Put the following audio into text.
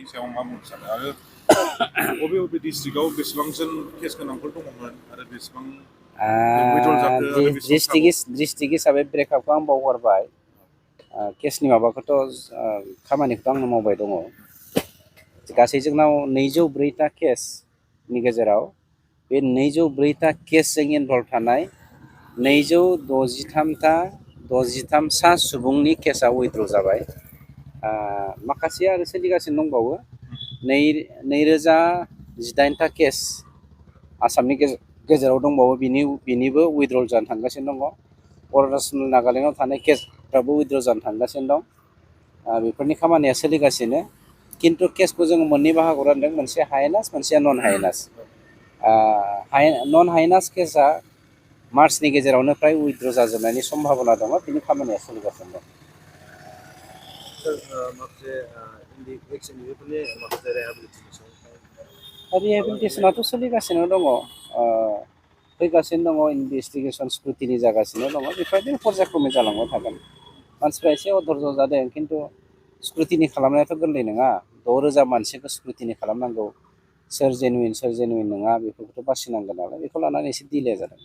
बेनि सायाव मा बुंनो सानो आरो बबे बबे डिस्ट्रिक्टआव बेसेबांजोन केस गोनांफोर दङमोन आरो बेसेबां विड्रल जाखो आरो बेसेबां डिस्ट्रिक्ट हिसाबै ब्रेकआपखौ आं बावगारबाय केसनि माबाखौथ' खामानिखौथ' आंनो मावबाय दङ गासै जोंनाव 204टा केसनि गेजेराव बे 204टा केसजों इनभल्भ थानाय 263 सा सुबुंनि केसा उइथड्र जाबाय माखासे आरो सोलिगासिनो दंबावो 2018टा केस आसामनि गेजेराव दंबावो बिनिबो उइथड्रल जानो थांगासिनो दङ अरुणाचल नागालेण्डआव थानाय केसफ्राबो उइथड्र जानो थांगासिनो दं बेफोरनि खामानिया सोलिगासिनो खिन्थु केसखौ जोङो मोननै बाहागोआव रानदों मोनसे हाइनास मोनसेया नन हाइनास नन हाइनास केसा मार्चनि गेजेरावनो फ्राय उइथड्र जाजोबनायनि सम्भाबना दङ बिनि खामानिया सोलिगासिनो दं रिहेबिलिटेसनाथ' सोलिगासिनो दङ फैगासिनो दङ इनभेस्टिगेसन स्क्रुटिनि जागासिनो दङ बेफोरबायदिनो पर्यायक्रमै जालांबाय थागोन मानसिफ्रा एसे अधर्ज जादों खिन्थु स्क्रुटिनि खालामनायाथ' गोरलै नङा 6,000 मानसिखौ स्क्रुटिनि खालामनांगौ सोर जेनुइन नङा बेफोरखौथ' बासिनांगोन नालाय बेखौ लानानै एसे डिले जादों